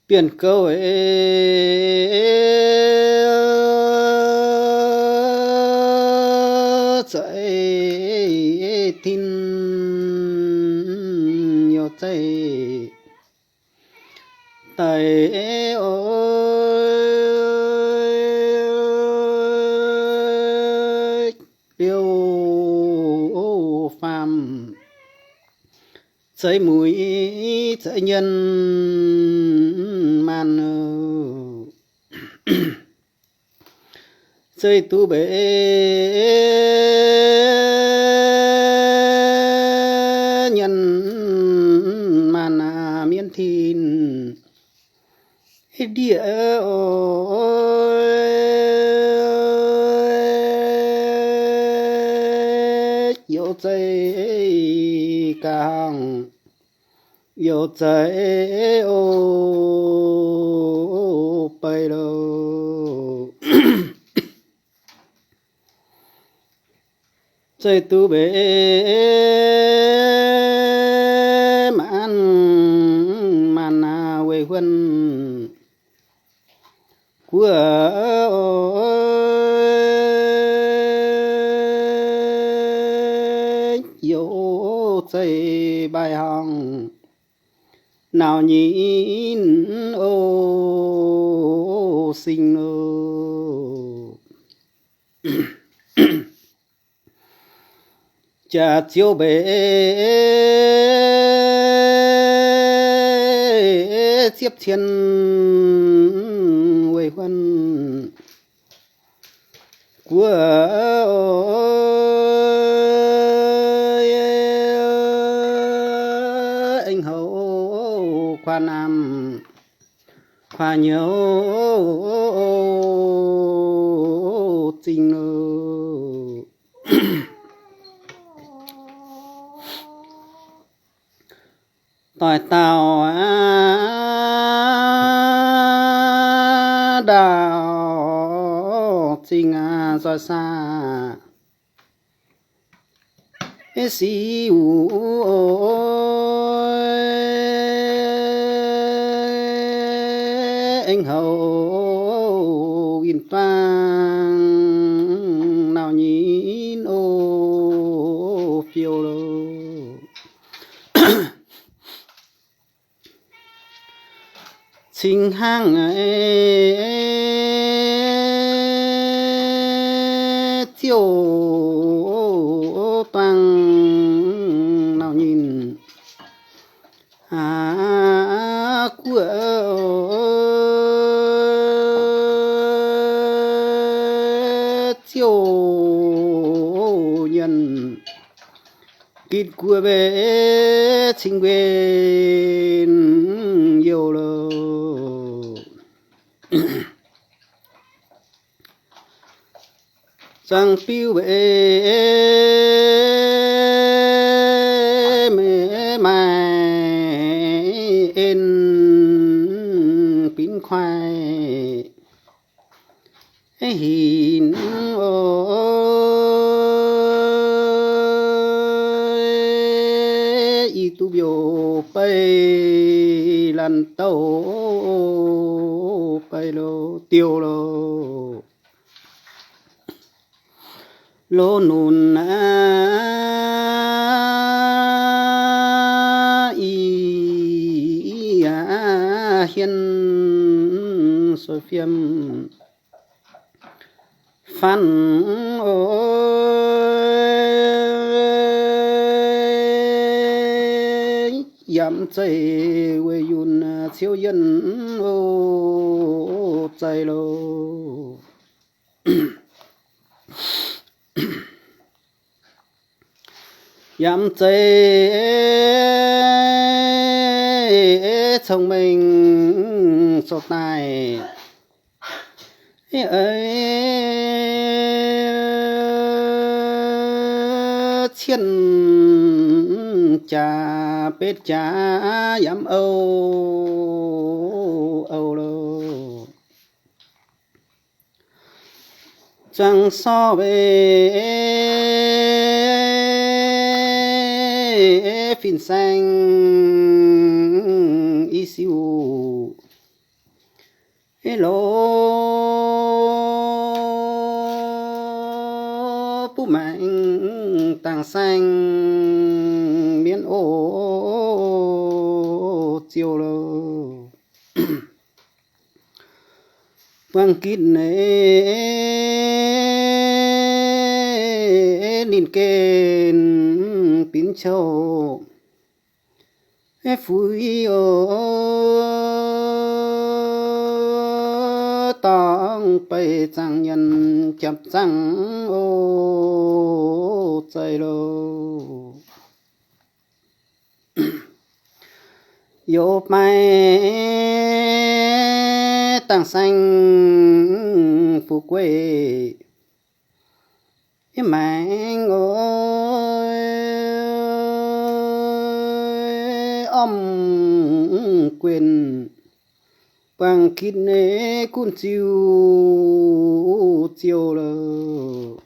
Bienh gouv ei, za'eix tin, youc zeiv daic oix, liouh faam, zeiv muic, zeiv nyienh maanh, zeiv duqv mbeix nyienh maanh mienv tin, ndiev oix, youc zeiv ga'hangh, youc zeiv o, beiv loh. Zeiv duqv mbeix maanh maanh weic huonh guoqv, youc zeiv mbaaih hangh nauc nyinh o, sing loh. Jaax ziouv mbeix ziepv cien weic huonh guoqv, aengx houv kuaah naamh kuaah nyouz zingh loh. Doic dauh aav, ndaauh zingh aav, nzoih saah, sic wuc, aengx houv winh duangv nauc nyinh o, fiou loh. Cingx hnangv ziouv duangv nauc nyinh aav, guoqv ziouv nyienh gitv guoqv mbeix cingx nquenc youh loh. Zuangx biuv mbeix meih maaih en binv kuaaiv hinc oc. Ih duqv mbiouh beiv laanh douh beiv loh, diuh loh. Loz nunc aav, ih aav hien sueih fiem faan oc. Yaac mv zeiz weic yunh ciouv yienh oc, zeiz loh. Yaac mv zeiz cong-mengh zoux daaih, cien jaax betv jaax yaac mv ou, ou loh. Zuangx sorv mbeix fin-saeng i siuv, Ih loz bun maengx dangc saeng mienv o, ziouc loh. Buangh gitv ninh gen binv qouh fuix o, dorngx beiv zaangc nyanc japc zaangc o, zeiz loh. Youz maengx dangc saeng fu'jueiv maengx o, orm guenx buangh gitv ninh gunv ziuh ziouc loh.